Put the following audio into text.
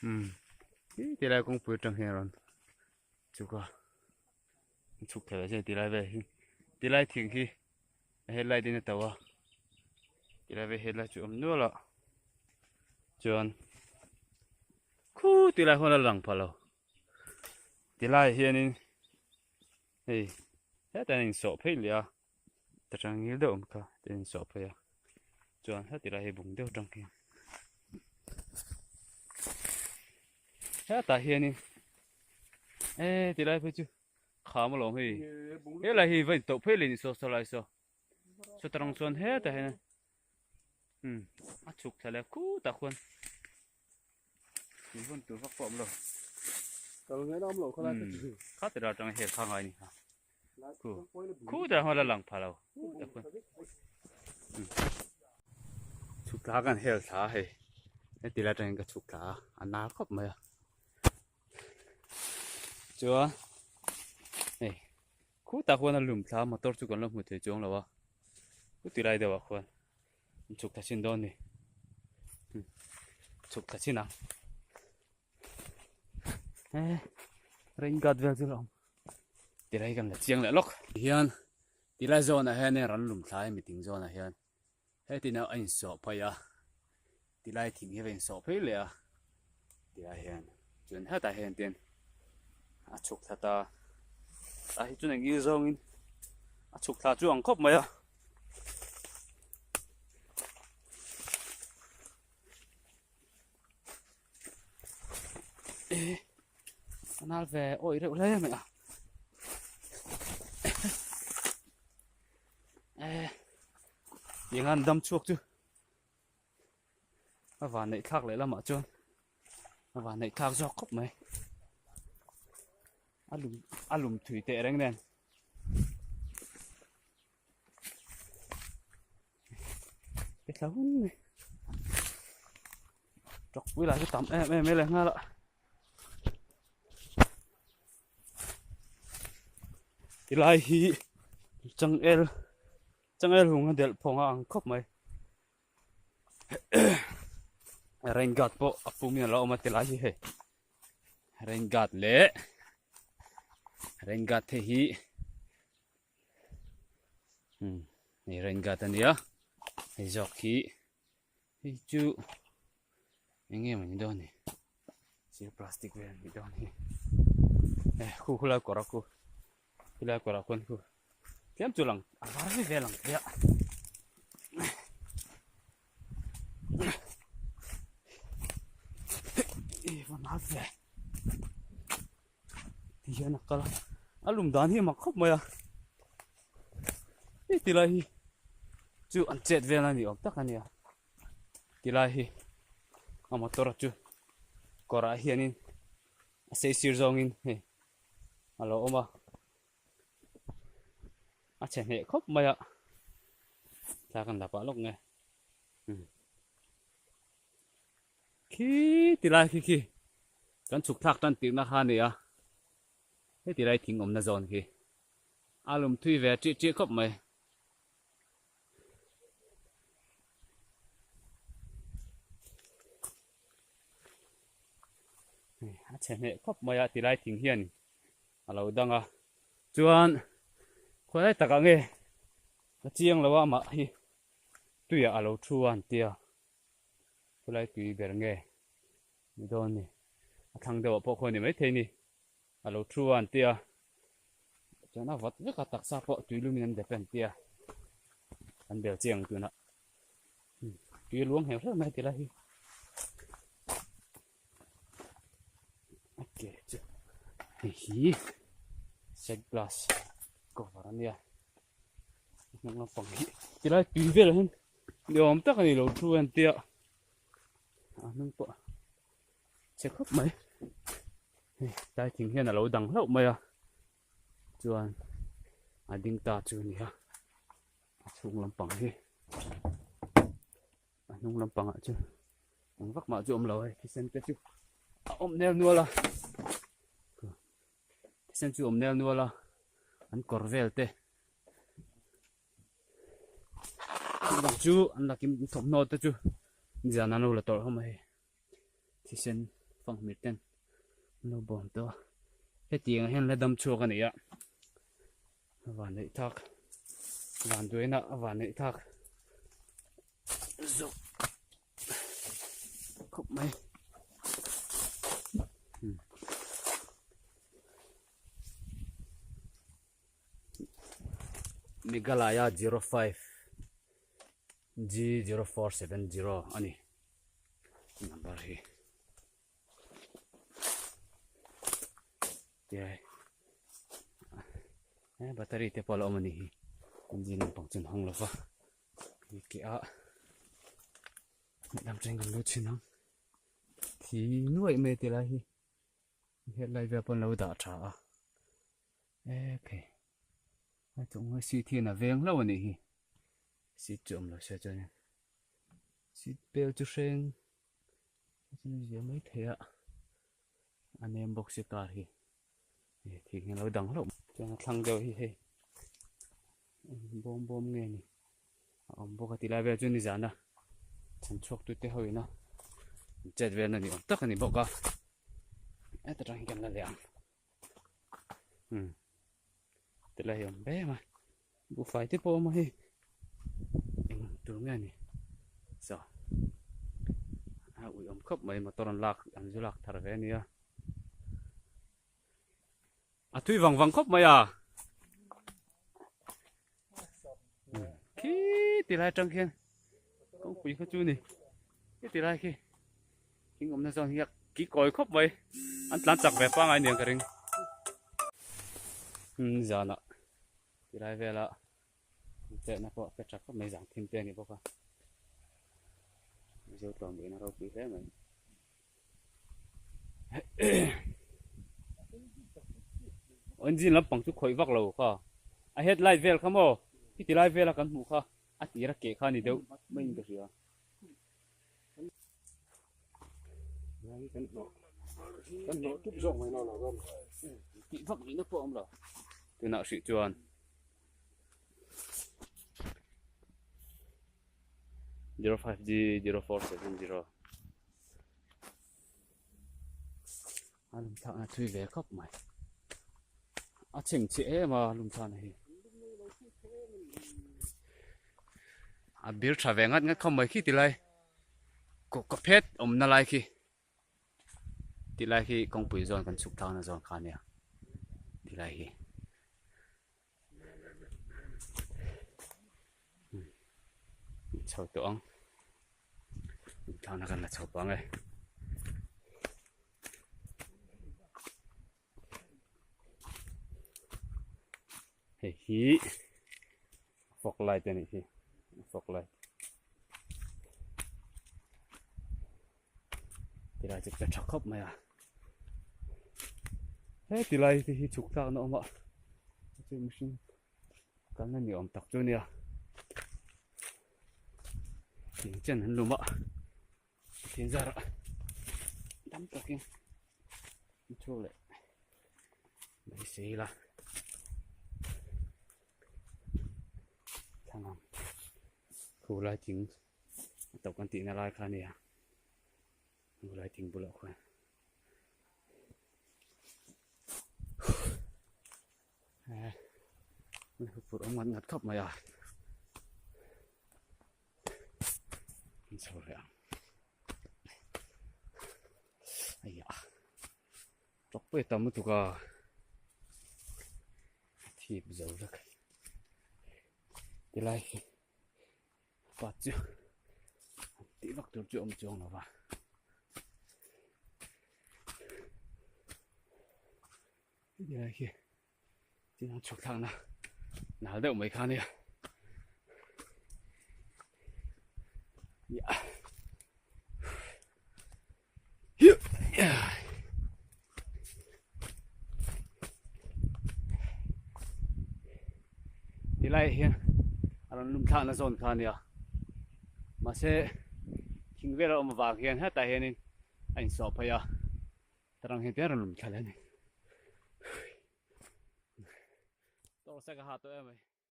Umm tilai kawngpui atang hian a rawn chhuk a chhuk thei se tilai vel hi tilai thing hi a headlight in a to a tilai vel headlight chu a awm nual a chuan khu tilai huan a lang pha lo tilai hianin hei hetah hian insawh phei leh a ta tang ngil deuh awm kha te insawh phei a chuan heti lai hi bung deuh tang hian hetah hianin e ti lai phei chu kham alawm hei helai hi va intoh phei leh ni saw saw lai saw saw tarang chuan hetah hian um a chhuk thla leh khutah khuan tui hun tur vak pawh a awm lo kal ngaihna awm lo khalai ka ti kha ti ral tang hel kha ngai ni kha khu khu ta hon la lang pha lo ta khun chhuk thla kan hel thla hei heti lai tangin ka chhuk thla a nar khawp mai a chuan hei khu tak huan a lum thla motor chu kan lo hmu thei chuang lo a khu ti lai deuh ah khuan chhuk thla chin dawn ni chhuk thla chin ang e rain guard vel chu la awm tilai kan la chiang leh lawk hian tilai zawn ah hian ran lum thlai meeting zawn ah hian hetin a insawh phei a tilai thing hi a insawh phei leh a tilai hian chuan hetah hian tin a chhuk thla ta tah hi chuan engil zawngin a chhuk thla chu ang khawp mai a. A nal ve awih reuh hle mai a tiang an dam chhuak chu a van neih thlak leh lamah chuan a van neih thlak zawk khawp mai a lum a lum thui teh reng nen. Cái thla hun mai chok pui lah chu tam em em mai lehnghal a tilai hi changel changel hung a delh phawng a ang khawp mai rain guard pawh a pum in a lo awm a tilai hi hei rain guard leh rain guard te hi umm hei rain guard a nia hei zawk hi hei chu eng nge mawni dawn ni thil plastic vel anih dawn hi eh khu khulai kawr a khu khulai kawr ah khuan khu tlem chu lang a var ve ve lang thei a. Ti hian a kal a a lum dan hi a mak khawp mai a hei ti lai hi chu an chet vel a ni awm tak a nia ti lai hi a motor chu kawrah hianin a sei sir zawngin hei a lo awm a a chhe hneh khawp mai a thla kan la pah lawk nge umm. Khi ti lai khi khi kan chhuk thlak tan tirhna kha a ni a, heti lai thing awmna zawn khi a lum thui ve ṭih ṭih khawp mai. A chhe hneh khawp mai a ti lai thing hian a lo dang a, chuan khawi lai takah nge a chiang lo a amah hi tuiah a lo thu a an tia. Khulai tui ber nge ni dawn ni a thlang deuh ah pawh khaw ni maithei ni a lo thu a an tia chuan a vat vek a taksa pawh tui lum in an dep an tia an bel chiang tunah tui a luang heuh heuh mai ti lai hi a ke chu hei hi set glass cover a nia hnung lampang hi tilai tui velah hian Ni awm tak a ni lo thu en tia a hnung pawh chhe khawp mai hei tlai thing hian a lo dang hlauh mai a chuan a ding ta chu a ni a a chhung lampang hi a hnung lampang ah chuan eng vak mah chu a awm lo hei thisen te chu a awm nel nual a thisen chu a awm nel nual a an kawr vel te. Chuvang chu an lakin thawmhnaw te chu zan an lo la tawrh hlawm a hei thisen Fanghmir ten an lo bawm tawh a, hetiang ah hian la dam chhuak a ni a, a van neih thak van duaina a van neih thak zawk khawp mai. Meghalaya 05 G 0470 a ni number hi tia he battery te pawh a la awm a nih hi engine lampang chu an hawng lo va hei ke a lehlam teng kan lo chhin ang thi nuaih mai ti lai hi headlight vel pawh an lo dah tha a ekhei a chung a seat hian a veng hlauh a nih hi seat chu awm lo se chuanin seat belt chu hreng a zia mai thei a a nem bawk si car hi hei thing hi a lo dang hlauh chuan a thlang deuh hi hei bawm bawm nge ni a awm bawk a ti lai vel chu nizan a chhan chhuak tute ho ina chet vel na ni awm tak a ni bawk a heta tang hi kan la leh ang umm ti lai hi awm ber a buhfai te pawh a awm a hei eng tur nge ni saw a ui awm khawp mai motor an lak an zu lak thar ve a nia a tui vang vang khawp mai a khi ti lai atang khian kawngpui kha chu ni khi ti lai khi thing awmna zawn hi a ki kawi khawp mai an tlan chak ve pangai aniang ka ring zanah ti lai vela chetna pawh a pe tha khawp mai zang thim te a ni bawk a mizo tlawm leh in a ropui hle mai. Engine lampang chu khawih vak lo kha a headlight vel kha maw khiti lai vela kan hmuh kha a tir a keh kha a ni deuh maiin ka hria. Tih vak rihna pawh a awm lo tunah hrih chuan. 05G 0470 a lum thlak na thui ve khawp mai a chhing chhe em a lum thlak na hi a bir tha ve ngat ngat khawp mai khi ti lai ka phet awm na lai khi ti lai khi kawngpui zawn kan chhuk thlak na zawn kha ania ti lai hi. Chho tawh ang thana kan la chho pang e hei hi fog light a nih hi fog light tilai chu pe tha khawp mai a he tilai te hi chhuk tlakna awm a chu mihring kalna ni awm tak chu a nia thing chen an lum a thing zarah tam takin an chhuak leh mai si ila thlang ang khu lai thing a tawp kan tihna lai kha a nia Ngulai thing bulah khuan phur awm ngat ngat khawp mai a an chho leh ang aia tawk pawh i tam lutuk a thip zo vek tilai hi Pa chu tih vak tur chu a awm chuang lo va. Helai khi chinang chhuk thlakna nal deuh mai kha ania. Tilai hian a rawn lum thlakna zawn kha a nia mahse thing vel a awm avang hian hetah hianin a insawh phei a tarang hian te a rawn lum thla leh a ni. Tawrhsek a ha tawh em mai.